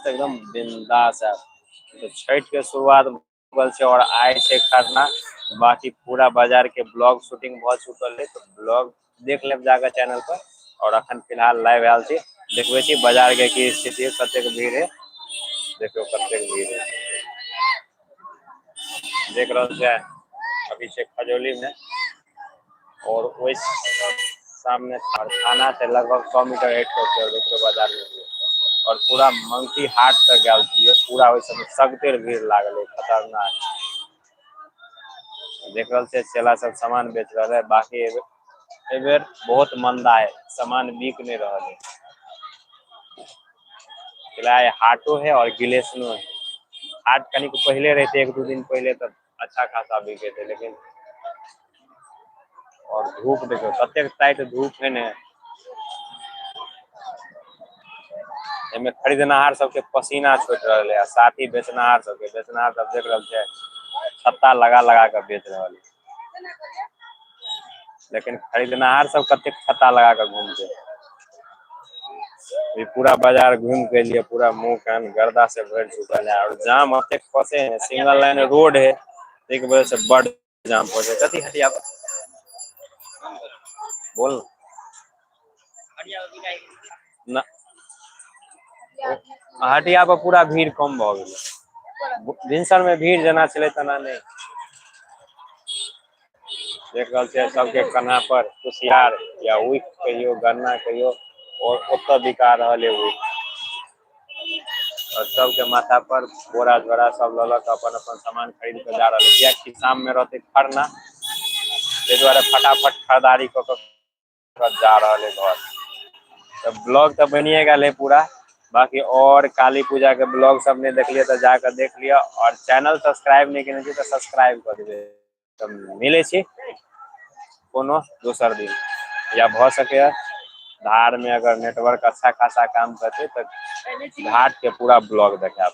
तऽ एकदम बिंदास आयब। तऽ छठ के शुरुआत भऽ गेल छै और आइ छै खरना। बाकी पूरा बाजार के ब्लॉग शूटिंग भऽ चुकल है, तऽ ब्लॉग देख लेब जाकर चैनल पर। और अखन फिलहाल लाइव आयल छी, देखबै छी बाजार के की स्थिति है, कतेक भीड़ है। देखियौ कतेक भीड़ है, देख रहल छै। अभी छै खजौली में और ओहि सामने थाना से लगभग 100 मीटर हटि कऽ देखियौ बाजार में भीड़। और पूरा मंगती हाट तक गेल छलियै, पूरा ओहि समय सगतेर भीड़ लागल है, खतरनाक। देख रहल छै चेला सब सामान बेच रहल है। बाकी एहि बेर बहुत मंदा है, सामान बिक नहीं रहल है। फिलहाल हाटो है और गिलेशनो है। हाट कनिक पहले रहते, एक दू दिन पहले तो अच्छा खासा बिके थे, लेकिन और धूप देखो कतेक टाइट धूप है ने, एमे खरीदनहार सबके पसीना छूट रहल है, साथ ही बेचनहार सबके, बेचनहार सब देख रहल छै छत्ता लगा लगा के बेच रहल है, लेकिन खरीदनहार सब कतेक छत्ता लगा के घूमते। अभी पूरा बाजार घूम के लिए पूरा मुंह कान गर्दा से भर चुकल है और जाम अतेक फंसे है, सिंगल लाइन रोड है, एक वजह से बड़ जाम फंसे। कथी हटिया बोल ना, हटिया पर पूरा भीड़ कम भऽ गेलै। भिनसर में भीड़ जेना छलै तेना नहि। देख रहल छियै सबके कन्हा पर कुसियार या ऊख कहियो, गन्ना कहियो, और ओतऽ बिका रहल है ऊख। और सबके माथा पर बोरा झोरा सब लऽ लऽ कऽ अपन अपन सामान खरीद कऽ जा रहल है, कियाकि शाम में रहतै खरना, ताहि दुआरे फटाफट खरीदारी कऽ कऽ जा रहल है घर। तऽ ब्लॉग तऽ बनिए गेल है पूरा, बाकी और काली पूजा के ब्लॉग सब नहि देखलियै तऽ जाकऽ देख लिअ, और चैनल सब्सक्राइब नहि केने छी तऽ सब्सक्राइब कऽ देबै। तऽ मिलै छी कोनो दोसर दिन, या भऽ सकैए धार में अगर नेटवर्क अच्छा खासा काम करतै तऽ घाट के पूरा ब्लॉग देखायब।